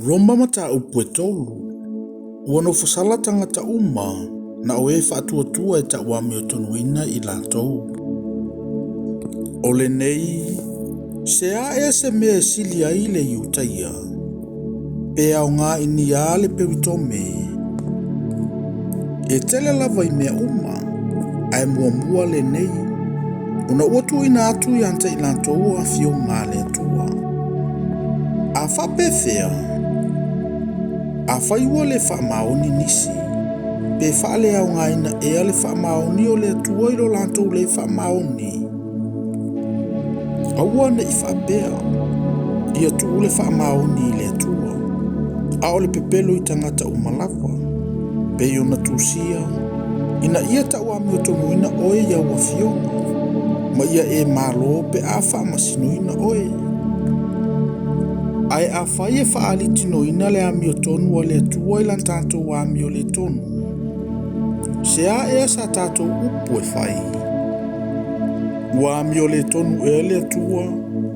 Roma mataupu e 3. Ua nofosala tagata uma na o e faatuatua e tauamiotonuina i latou. O lenei, se a ea se mea e sili ai le Iutaia, pe aoga i ni a le Peritome. E tele lava i mea uma, ae muamua lenei, ona ua tuuina atu ia te i latou afioga a le Atua. A faapefea, afai ua le faamaoni nisi, pe faaleaogaina ea le faamaoni o le Atua i lo latou le faamaoni. Aua ne i faapea, ia tuu le faamaoni i le Atua, a o le pepelo i tagata uma lava, pei ona tusia, ina ia tauamiotonuina oe i au afioga, ma ia e malo pe a faamasinoina oe. Ae afai e faalitinoina le amiotonu a le Atua i la tatou amio le tonu, se a ea sa tatou upu e fai? Ua amio le tonu ea le Atua,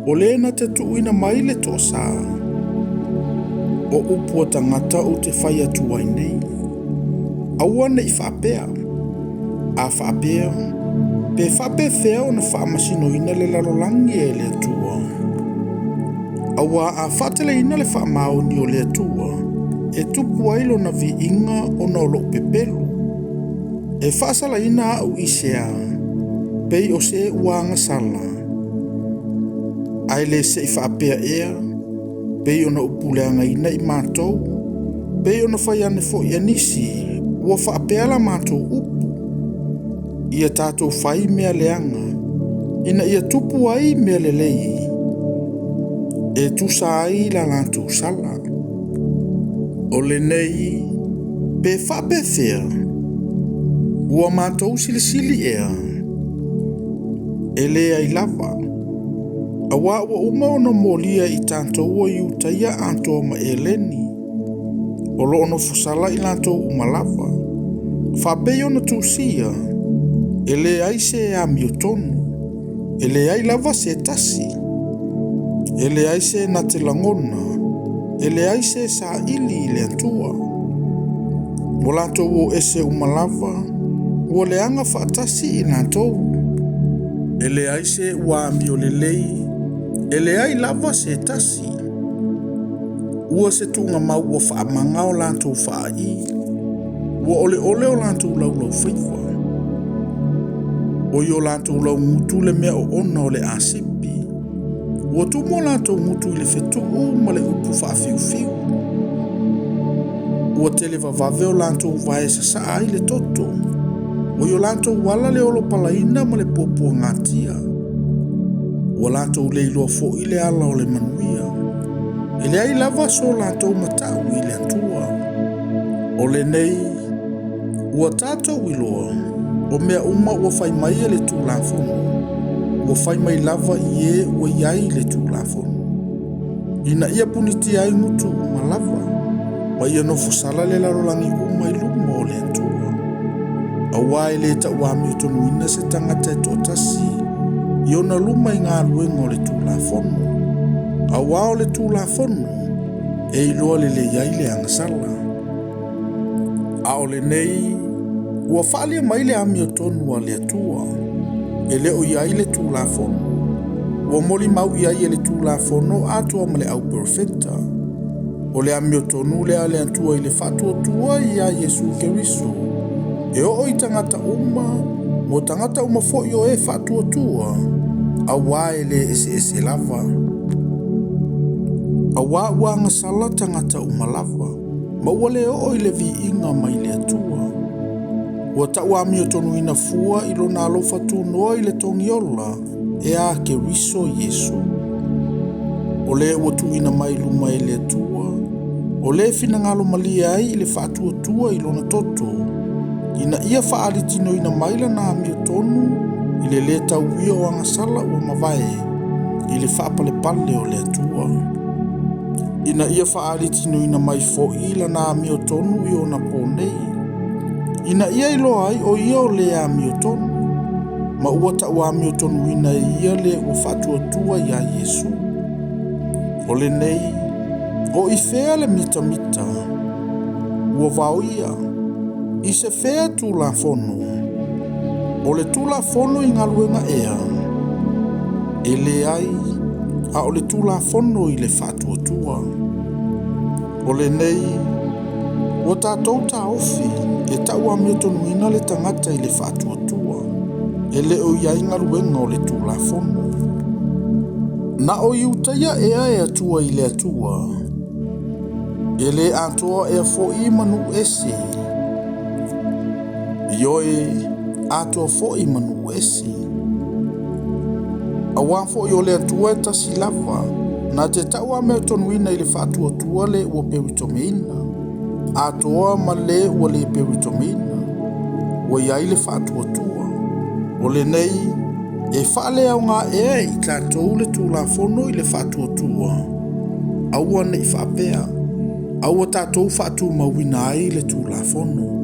o le na te tuuina mai le toasa. O upu a tagata ou te fai atu ai nei. Aua ne i faapea. A faapea, pe faapefea ona faamasinoina le lalolagi e le Atua. Aua a faateleina le faamaoni o le Atua, e tupu ai lona viiga ona o lou pepelo. E faasalaina au i sea, pei o se ua agasala. Ae le se i faapea ea, pei ona upuleagaina i matou, pei ona fai ane foi e nisi, ua faapea la matou upu. Ia tatou fai mea leaga, ina ia tupu ai mea lelei, e tusa ai la latou sala. O lenei, pe faapefea, ua matou silisili ea, e le ai lava. Aua ua uma ona molia i tatou o Iutaia atoa ma Eleni, o loo nofosala i latou uma lava. Faapei ona tusia, e leai se amiotonu, e leai lava se tasi, e leai se na te lagona, e leai se saili i le Atua. Ua latou o ese uma lava, ua leaga faatasi i latou. E leai se ua amio lelei, e leai lava se tasi. Ua se tuugamau ua faamaga o latou faai, ua oleole o latou laulau faiva. O i o latou laugutu le mea oona o le asipi. Ua tumu o latou gutu i le fetuu ma le upu faafiufiu. Ua tele vavave o latou vae sasaa ai le toto. O i o latou ala le olopalaina ma le puapuagatia. Ua latou le iloa foi le ala o le manuia. E leai lava so latou matau i le Atua. O lenei, ua tatou iloa, o mea uma ua fai mai e le Tulafono, ua fai mai lava i e ua i ai le Tulafono. Ina ia punitia ai gutu uma lava, ma ia nofosala le lalolagi uma i luma o le Atua. Aua e le tauamiotonuina se tagata e toatasi i ona luma i galuega o le Tulafono. Aua o le Tulafono e iloa lelei ai le agasala. A o lenei, ua faalia mai le amiotonu a le Atua, e le o i ai le Tulafono. Ua molimau i ai e le Tulafono atoa ma le auperofeta. O le amiotonu lea a le Atua i le faatuatua ia Iesu Keriso, e oo i tagata uma, mo tagata uma foi o e faatuatua, aua e le eseese lava. Aua ua agasala tagata uma lava, ma ua le oo i le viiga mai le Atua. Ua tauamiotonuina fua i lona alofa tunoa i le togiola e a Keriso Iesu. O le ua tuuina mai luma e le Atua, o le finagalo malie ai i le faatuatua i lona toto, ina ia faalitinoina mai lana amiotonu i le le tauia o agasala ua mavae i le faapalepale o le Atua. Ina ia faalitinoina mai foi lana amiotonu i ona po nei, ina ia iloa ai o ia o le amiotonu, ma ua tauamiotonuina e ia le ua faatuatua ia Iesu. O lenei, O i fea le mitamita? Ua vaoia. I se fea Tulafono? O le Tulafono i galuega ea? E leai, a o le Tulafono i le faatuatua. O lenei, ua tatou taofi e tau amiotonuina le tagata i le faatuatua, e le o i ai galuega o le Tulafono. Na o Iutaia ea e atua i le Atua? E le atoa ea foi ma nuu ese? Ioe, atoa foi ma nuu ese. Auā foi o le Atua e tasi lava, na te tau amiotonuina i le faatuatua le ua peuritomeina, atoa ma le ua le peuritomeina, ua i ai le faatuatua. O lenei, e faaleaoga ea e i tatou le Tulafono i le faatuatua? Aua ne i faapea, a ua tatou faatumauina ai le Tulafono.